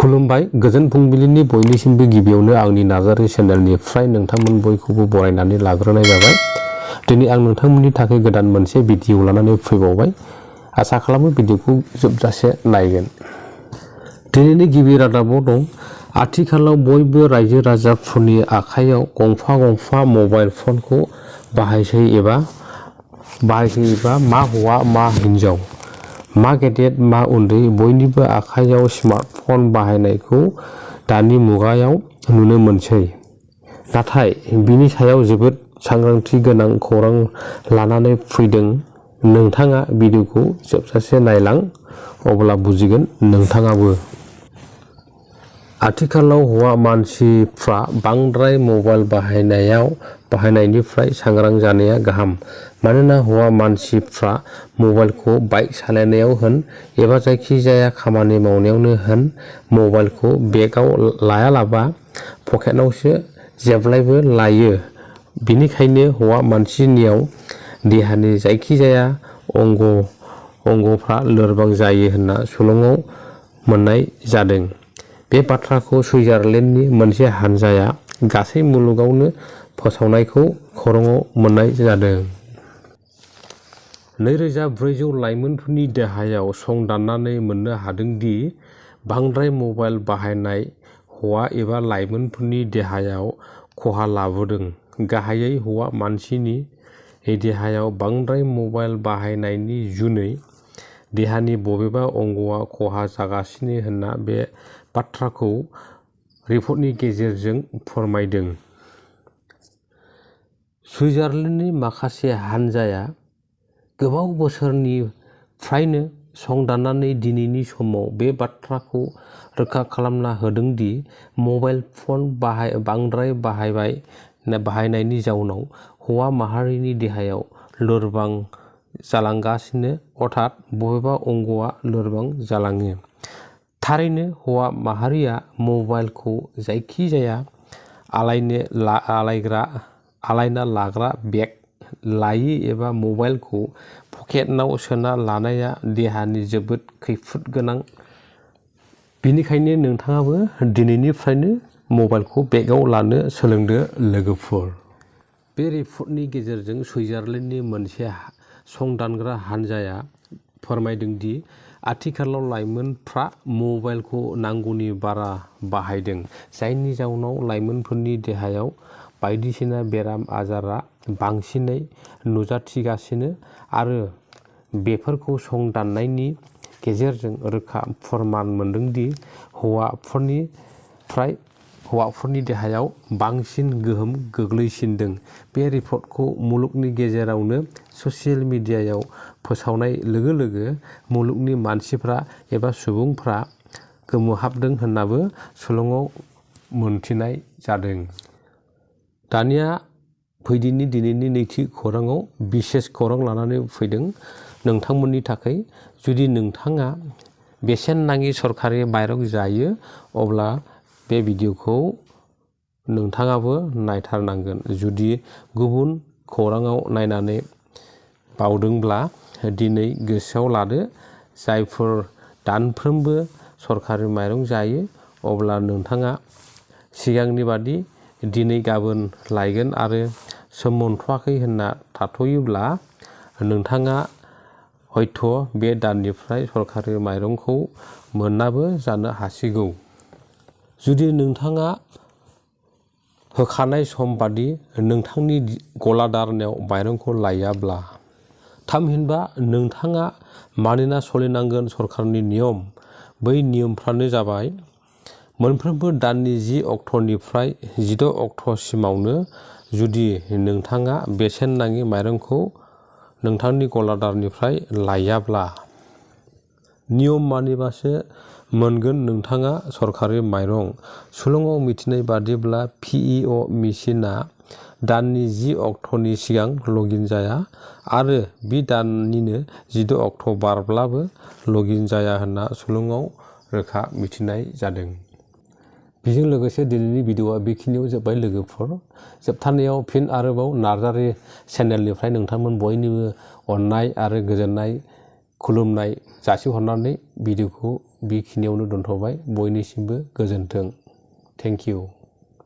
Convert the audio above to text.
खुलुमबाय गोजोन फुंबिलिनि बयनिसिमबो गिबियावनो आंनि नार्जारी चेनेलनिफ्राय नोंथांमोन बयखौबो बरायनानै लाग्रोनाय जाबाय। दिनै आं नोंथांमोननि थाखाय गोदान मोनसे भिडिअ लानानै फैबावबाय। आसा खालामो भिडिअखौ जोबजासे नायगोन। दिनैनि गिबि रादाबाव दं आथिखालाव बयबो रायजो राजाफोरनि आखायाव गंफा गंफा मबाइल फनखौ बाहायसै एबा मा हौवा मा हिनजाव मा गेदेर मा उन्दै बयनिबो आखायाव स्मार्टफन बाहायनायखौ दानि मुगायाव नुनो मोनसै। नाथाय बिनि सायाव जोबोद सांग्रांथि गोनां खौरां लानानै फैदों। नोंथाङा भिडिअखौ जोबजासे नायलां अब्ला बुजिगोन नोंथाङाबो। आथिखालाव हौवा मानसिफ्रा बांद्राय मबाइल बाहायनायनिफ्राय सांग्रां जानाया गाहाम। मानोना हौवा मानसिफ्रा मबाइलखौ बाइक सालायनायाव होन एबा जायखिजाया खामानि मावनायावनो होन मबाइलखौ बेगाव लायालाबा पकेटावसो जेब्लायबो लायो। बेनिखायनो हौवा मानसिनियाव देहानि जायखिजाया अंगफ्रा लोरबां जायो होनना सुलुङाव मोननाय जादों। बे बाथ्राखौ सुइजारलेण्डनि मोनसे हानजाया गासै मुलुगावनो फोसावनायखौ खौराङाव मोननाय जादों। 2400 लाइमोनफोरनि देहायाव संदाननानै मोननो हादों दि बांद्राय मबाइल बाहायनाय हौवा एबा लाइमोनफोरनि देहायाव खहा लाबोदों। गाहायै हौवा मानसिनि देहायाव बांद्राय मबाइल बाहायनायनि जुनै देहानि बबेबा अंगआ खहा जागासिनो होनना बे बाथ्राखौ रिपर्टनि गेजेरजों फोरमायदों। सुइजारलेण्डनि माखासे हानजाया गोबाव बोसोरनिफ्रायनो संदाननानै दिनैनि समाव बे बाथ्राखौ रोखा खालामना होदों दि मबाइल फन बांद्राय बाहायनायनि जाउनाव हौवा माहारिनि देहायाव लोरबां जालांगासिनो अर्थात बबेबा अंगआ लोरबां जालाङो। थारैनो हौवा माहारिया मबाइलखौ जायखिजाया आलायना लाग्रा बेग लायो एबा मबाइलखौ पकेटआव सोना लानाया देहानि जोबोद खैफोद गोनां। बेनिखायनो नोंथाङाबो दिनैनिफ्रायनो मबाइलखौ बेगाव लानो सोलोंदो लोगोफोर। बे रिपर्टनि गेजेरजों सुइजारलेण्डनि मोनसे संदानग्रा हानजाया फोरमायदों दि आथिखालाव लाइमोनफ्रा मबाइलखौ नांगौनि बारा बाहायदों। जायनि जाउनाव लाइमोनफोरनि देहायाव बायदिसिना बेराम आजारा बांसिनै नुजाथिगासिनो आरो बेफोरखौ संदाननायनि गेजेरजों रोखा फोरमान मोनदों दि हौवाफोरनि देहायाव बांसिन गोहोम गोग्लैसिनदों। बे रिपर्टखौ मुलुगनि गेजेरावनो ससियेल मिडियायाव फोसावनाय लोगो लोगो मुलुगनि मानसिफ्रा एबा सुबुंफ्रा गोमोहाबदों होननाबो सुलुङाव मोनथिनाय जादों। दानिया दिनैनि नैथि खौराङाव बिसेस खौरां लानानै फैदों नोंथांमोननि थाखाय। जुदि नोंथाङा बेसेन नाङि सरखारि माइरं जायो अब्ला बे भिडिअखौ नोंथाङाबो नायथारनांगोन। जुदि गुबुन खौराङाव नायनानै बावदोंब्ला दिनै गोसोआव लादो। जायफोर दानफ्रोमबो सरखारि माइरं जायो अब्ला नोंथाङा सिगांनि बादि दिनै गाबोन लायगोन आरो सम मोनथ'वाखै होनना थाथ'योब्ला नोंथाङा हयथ' बे दाननिफ्राय सरखारि माइरंखौ मोनाबो जानो हासिगौ। जुदि नोंथाङा होखानाय सम बादि नोंथांनि गलादारनाव माइरंखौ लायाब्ला थामहिनबा नोंथाङा मानिना सोलिनांगोन सरखारनि नियम। बै नियमफ्रानो जाबाय मोनफ्रोमबो दाननि 10 अक्ट'निफ्राय 16 अक्ट'सिमावनो जुदि नोंथाङा बेसेन नाङि माइरंखौ नोंथांनि गलादारनिफ्राय लायाब्ला नियम मानिबासो मोनगोन नोंथाङा सरखारि माइरं। सुलुङाव मिथिनाय बादिब्ला पिइअ मेसिनआ दाननि 10 अक्ट'नि सिगां लगइन जाया आरो बे दाननिनो 16 अक्ट' बारब्लाबो लगइन जाया होनना सुलुङाव रोखा मिथिनाय जादों। बेजों लोगोसे दिनैनि भिडिअआ बेखिनियाव जोब्बाय लोगोफोर। जोबथारनायाव फिन आरोबाव नार्जारी चेनेलनिफ्राय नोंथांमोन बयनिबो अननाय आरो गोजोननाय खुलुमनाय जासिहरनानै भिडिअखौ बेखिनियावनो दोनथ'बाय। बयनिसिमबो गोजोन्थों। Thank you.